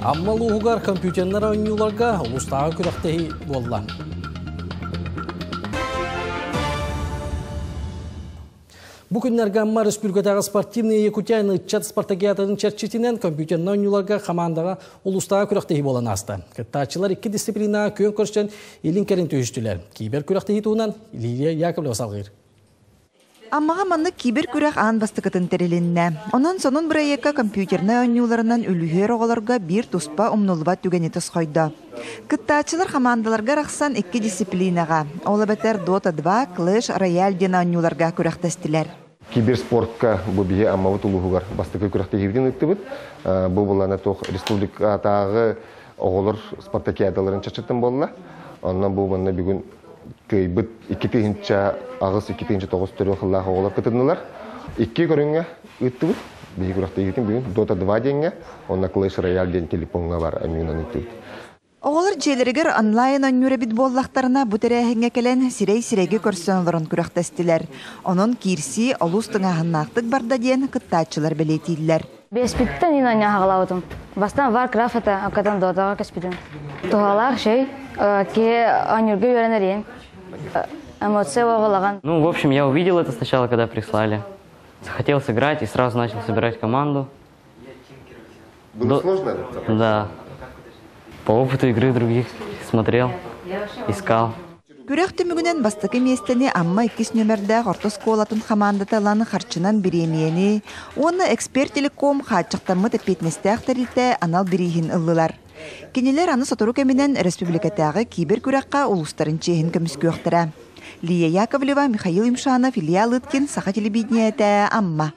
Амма улууһугар компьютернар оонньууларга улуустааҕы күрэхтэһии буолла. Бу күннэргэ Амма Республикатааҕы спортивный Якутянин ыччат спартакиадатын чэрчитинэн компьютернай оонньууларга хамаандаҕа улуустааҕы күрэхтэһии буолан ааста. Кыттааччылар икки дисциплинаҕа күөн көрсөн илин-кэлин түһүстүлэр. Кибер күрэхтэһии туһунан Лилия Яковлева салҕыыр. Аммаҕа маннык кибер-күрэх аан бастакытын тэрилиннэ. Онон сонун бырайыакка компьютернай оонньууларынан үлүһүйэр оҕолорго биир туспа умнуллубат түгэни тосхойдо. Кыттааччылар хамаандаларга арахсан икки дисциплинаҕа, ол эбэтэр Dota 2, Clash Royale диэн оонньууларга күрэхтэстилэр. Киберспортка бу биһи Аммабыт улууһугар бастакы күрэхтэһиибитин ыыттыбыт. Бу былаана туох республикатааҕы оҕолор спартакиадаларын чачытын буолла. Онон бу манна бүгүн кыайбыт 2008 2009 төрүөх сыллаах оҕолор кытыннылар. Икки көрүҥҥэ ыыттыбыт. Биһи күрэхтэһиибитин бүгүн Dota 2 диэҥҥэ, уонна Clash Royale диэн телефоҥҥа бар аминан ыыттыбыт. Оҕолор дьиэлэригэр онлайн оонньуур эбит буоллахтарына, бу тэрээһиҥҥэ кэлэн сирэй-сирэйгэ көрсөн олорон күрэхтэстилэр. Онон киирсии олус тыҥааһыннаахтык барда диэн кыттааччылар бэлиэтииллэр. Биэспиттэн иин оонньоон хаҕалаабытым. Бастаан Warcraft этэ, окатан Дотаҕа көспүтүм. Туһалаах шей, киһи оонньуурга үөрэнэр иин. Эмоция оҕолоҕон. Ну, в общем, я увидел это сначала, когда прислали. Захотел сыграть и сразу начал собирать команду. Было сложно? Да. По опыту игры других смотрел, искал. Күрэх түмүгүнэн бастакы миэстэни Амма иккис нүөмэрдээх орто оскуолатын хамаандата ылан харчынан бириэмийэни уонна Эксперт Телеком хааччахтаммыт эппиэтинэстээх тэрилтэ анал бирииһин ыллылар. Кинилэр аны сотору кэминэн республикатааҕы кибер күрэххэ улуустарын чиэһин көмүскүөхтэрэ. Лия Яковлева, Михаил Юмшанов, Илья Лыткин, Саха телевидениетэ, Амма.